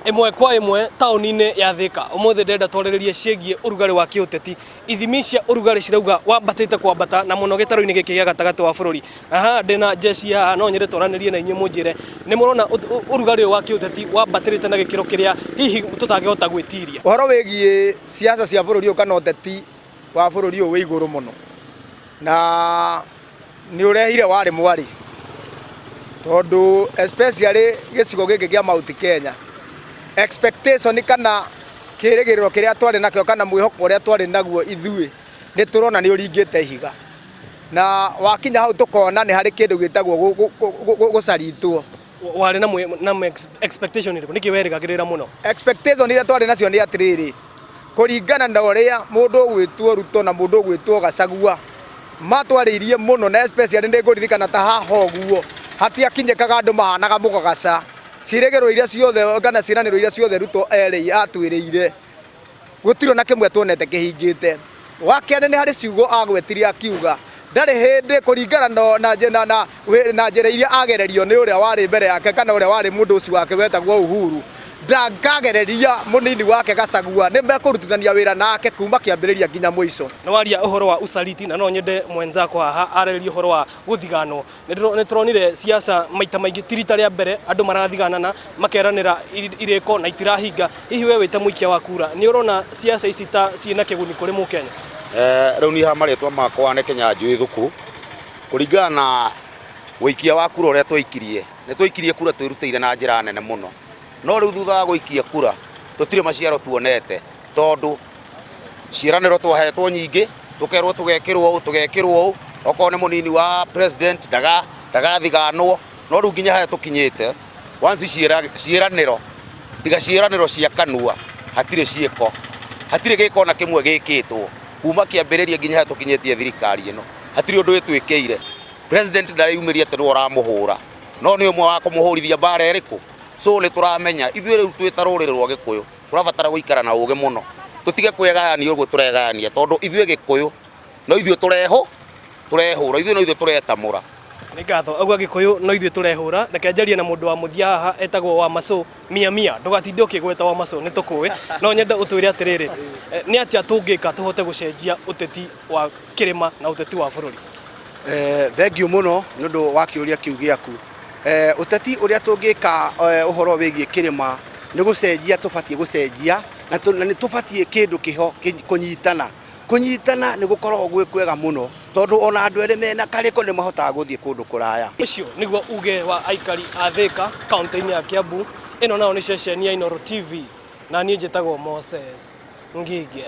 Ĩmwe kwa ĩmwe taũni-inĩ ya Thĩka ũmũthĩ ndĩrenda twarĩrĩrie ciĩgiĩ ũrugarĩ wa kĩũteti. Ithimi cia ũrugarĩ cirauga wambatĩte kwambata na mũno gĩtarũ-inĩ gĩkĩ gĩa gatagatĩ wa bũrũri. Na haha ndĩna njeci haha no nyende twaranĩrie na inyuĩ mũnjĩre nĩ mũrona ũrugarĩ ũyũ wa kĩũteti wambatĩrĩte na gĩkĩro kĩrĩa hihi tũtangĩhota gwĩtiria. Ũhoro wĩgiĩ siasa cia bũrũri ũyũ kana ũteti wa bũrũri ũyũ wĩ igũrũ mũno na nĩ ũrehire warĩ mwarĩ tondũ especially gĩcigo gĩkĩ kĩa Mount Kenya expectation kana kĩrĩgĩrĩro kĩrĩa twarĩ nakĩo kana mwĩhoko ũrĩa twarĩ naguo ithuĩ nĩ tũrona nĩ ũringĩte ihiga na wakinya hau tũkona nĩ harĩ kĩndũ gĩtagwo gũcaritwo. Warĩ na na expectation ĩrĩkũ? Nĩkĩ werĩgagĩrĩra mũno? Expectation iria twarĩ nacio nĩ atĩrĩrĩ, kũringana na ũrĩa mũndũ ũgwĩtwo Ruto na mũndũ ũgwĩtwo Gachagua matwarĩirie mũno na especially nĩ ngũririkana ta haha ũguo hatiakinyĩkaga andũ mahanaga mũgagaca. Ciĩrĩgĩrĩro iria ciothe kana ciĩranĩro iria ciothe Ruto atwĩrĩire gũtirĩ ona kĩmwe tuonete kĩhingĩte. Wa kerĩ nĩ harĩ ciugo agwetire akiuga ndarĩ hĩndĩ kũringana na, na, na, na, na njĩra iria agererio nĩ ũrĩa warĩ mbere yake kana ũrĩa warĩ mũndũ ũcio wake wetagwo Uhuru ndangĩkagereria mũnini wake Gachagua nĩ mekũrutithania wĩra nake kuma kĩambĩrĩria nginya mũico. Nĩ waria ũhoro wa usaliti na no nyende mwenzakwa haha arĩrĩrie ũhoro wa gũthiganwo. Nĩ tũronire siasa maita maingĩ ti rita rĩa mbere andũ marathiganana makeranĩra irĩko na itirahinga. Hihi we wĩ ta mũikia wa kura nĩ ũrona siasa ici ta ciĩna kĩguni kũrĩ mũkenya? Rĩu niĩ haha marĩtwa makwa nĩ Kĩnyanjui Thuku. Kũringana na ũikia wa kura ũrĩa twaikirie, nĩ twaikirie kura twĩrutĩire na njĩra nene mũno. No rĩu thutha wa gũikia kura tũtirĩ maciaro tuonete tondũ ciĩranĩro twahetwo nyingĩ, tũkerwo tũgekĩrwo ũũ, tũgekĩrwo ũũ, okorwo nĩ mũnini wa president ndagathiganwo, no rĩu nginya harĩa tũkinyĩte once ciĩranĩro tiga ciĩranĩro cia kanua hatirĩ ciĩko, hatirĩ gĩko ona kĩmwe gĩkĩtwo kuma kĩambĩrĩria nginya harĩa tũkinyĩtie thirikari ĩno, hatirĩ ũndũ ĩtwĩkĩire. President ndareyumĩria atĩ nĩwe ũramũhũra, no nĩ ũmwe wa kũmũhũrithia mbara ĩrĩkũ? So nĩ tũramenya ithuĩ rĩu twĩ ta rũrĩrĩ rwa Gĩkũyũ tũrabatara gũikara na ũgĩ mũno, tũtige kwĩgayania ũguo tũregayania tondũ ithuĩ Gĩkũyũ no ithuĩ tũreho tũrehũra, ithuĩ no ithuĩ tũretamũra. Nĩ ngatho auga Gĩkũyũ no ithuĩ tũrehũra. Reke njarie na mũndũ wa mũthia haha etagwo Wamacũ mia mia. Ndũgatinde ũkĩgweta Wamacũ nĩ tũkũĩ. No nyende ũtwĩre atĩrĩrĩ, nĩ atĩa tũngĩka tũhote gũcenjia ũteti wa kĩrĩma na ũteti wa bũrũri? Thengiũ mũno nĩ ũndũ wa kĩũria kĩu gĩaku. Ũteti ũrĩa tũngĩka ũhoro wĩgiĩ kĩrĩma nĩ gũcenjia tũbatiĩ gũcenjia na nĩ tũbatiĩ kĩndũ kĩho kũnyitana. Kũnyitana nĩ gũkoragwo gwĩ kwega mũno tondũ ona andũ erĩ mena karĩko nĩ mahotaga gũthiĩ kũndũ kũraya. Ũcio nĩguo uge wa aikari a Thĩka kaũntĩ-inĩ ya Kiambu. Ĩno nayo nĩ ceceni ya Inooro TV na niĩ njĩtagwo Moses Ngige.